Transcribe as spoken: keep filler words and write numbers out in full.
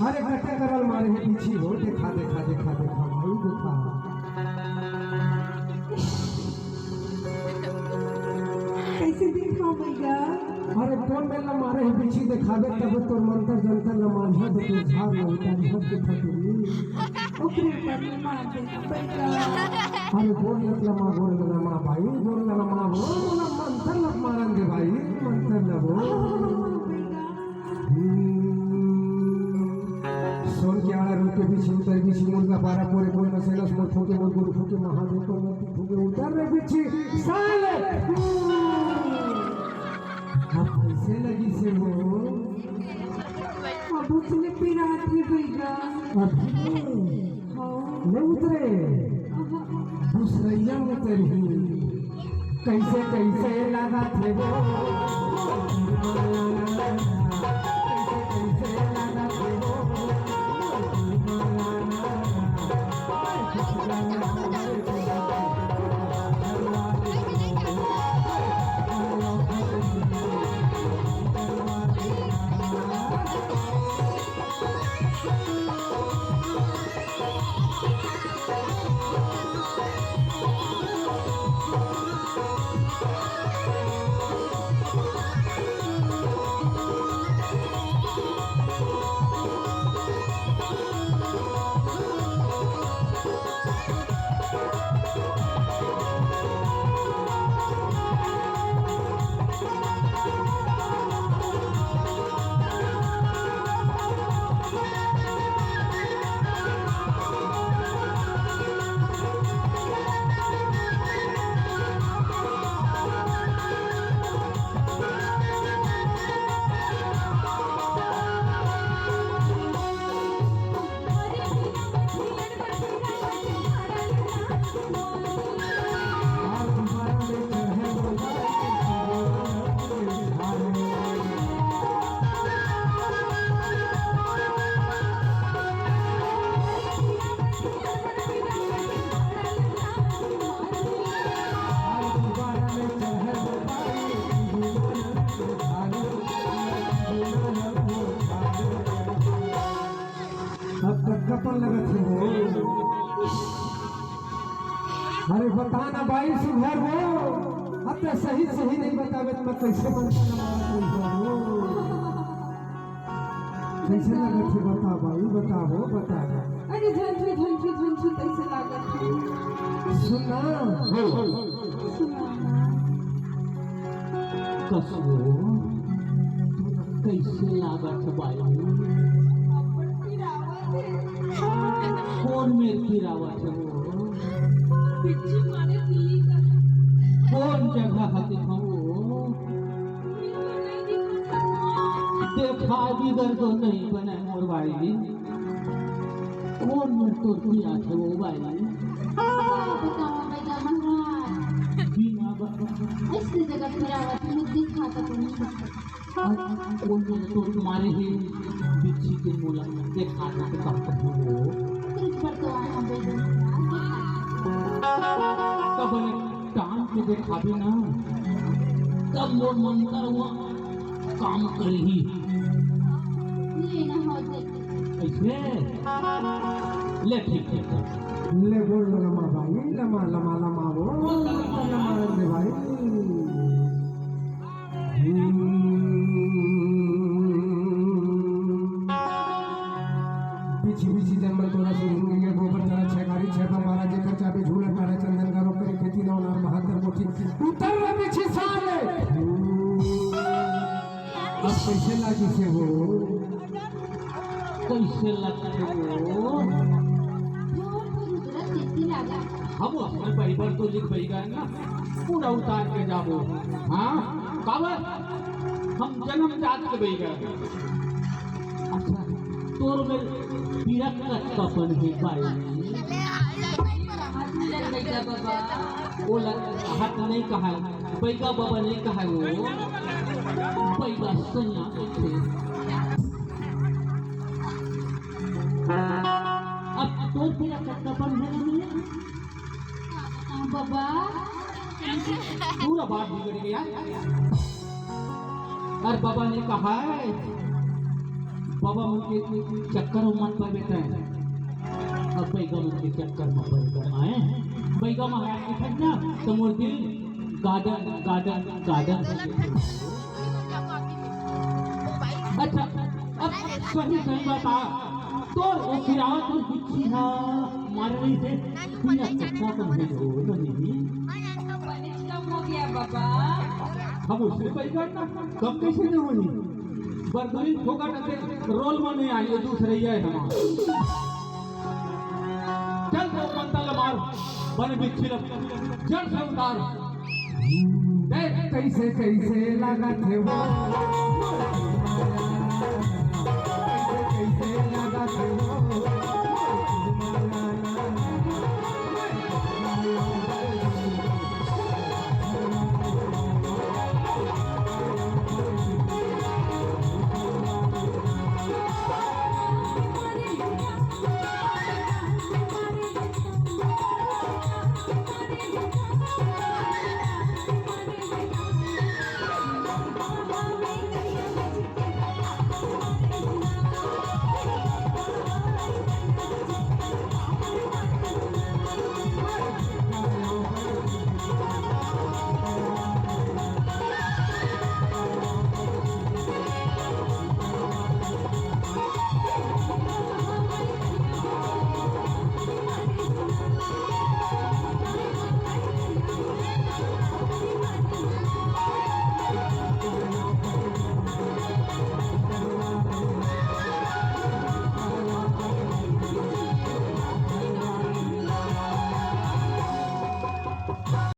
अरे कटे करल मारे हे बिछी हो, देखा, देखा, देखा, देखा, भाई देखा। कइसे देखा भैया? अरे कोन मेर ला मारे हे बिछी देखाबे, तब तोर मंतर जंतर ला मांझा दे, तोर झार ला उतारी हट के फटरी। ओकरे ऊपर में मार दे भैया। अरे बोल लत ला मार, बोल ला मार भाई, बोल ला मार, बोल ला मंतर ला मारन दे भाई, मंतर ला बोल। भैया। सोन के आड़ा रूप के बिछी उतर बिछी मुर्गा पारा पोरे पोरे नसेलस मोर फूके मोर गुरु फूके महादेव को मत फूके उतर रे बिछी साले। अब कैसे लगी से हो? अब उसने पिरात में गईगा। अभी हाँ। नहीं उतरे। दूसरैया उतरही। कैसे कैसे लागत हे वो, कैसे कैसे लागत हे वो। अब तक कपन लगत हे वो। अरे बता ना बाई सुघर वो, अब तो सही सही नहीं बतावे तो मैं कैसे मन का लगा रखूं वो। कैसे लगत हे बता बाई, बता वो, बता। अरे झंझू झंझू झंझू कैसे लागत हे? सुना। सुना ना। कसो, कइसे लागत बाई? अब्बड़ पिरावत हे। कोन मेर पिरावत हे वो? बिच्छी मारे दिल्ली का। कोन जगह हते हो वो? देखा भी दर्द नहीं बने मोर बाई। कोन मेर तोर पिरात हे वो बाई? बताओ भैया महाराज। बिना ब- अइसने जगह पिरावत हे, मुझे दिखाता तो नहीं। कोन मेर तोर मारे हे, बिच्छी के मोला देखाता तो कहत हे वो। रुख पर तो आए हम भैया महाराज। तब टांग के देखाबे ना, तब मोर मंतरवा काम करही। ले ना हो दे। अइसे? ले ठीक, ठीक, ठीक। ले गोड़ लमा भाई, लमा, लमा, लमा वो, लमा रे भाई। बिच्छी बिच्छी जन्म तोरा सुन गई है, गोबर तरा छेकारी छेपा मारा, जेकर चाबी झूला तारा चंदन का रोक करे खेती ना होना बहादुर मोती उतर रे बिच्छी साले। अब कैसे लागी से वो? कैसे लगत हे वो? हम अपने बाइबल तो लिख बइगा ना, पूरा उतार के जाबो। हाँ, काबर? हम जन्म जात के बइगा। अच्छा, तोर में पीरा कतका पन हे बाई? ओला हाथ नहीं कहा, बइगा बाबा नहीं कहा वो, बइगा सैया कथे। अब तोर पीरा कतका पन हे? बाबा। पूरा बात बिगड़ गया। अरे बाबा ने कहा है, बाबा मन के चक्कर में मत परबे तैं। अब बइगा मन के चक्कर में पड़ कर आए। बइगा महाराज के खजना तो मोर दिल गादन गादन गादन। अच्छा, अब सही सही बता, तोर ओ गिरावत बिच्छी हा मारे रहिसे, तू या कच्चा तो भेज हो तो नहीं। बने कम हो गया बाबा। हम उससे बइगा ना, कम कैसे नहीं होही? बरदुरी फोकट के रोल में नहीं आई, ये दूसरे ही है हमारा। चल तो मंतल मार, बन बिच्छी ल जड़ से उतार। देख कैसे कैसे लागत हे वो, कैसे कैसे लागत हे वो।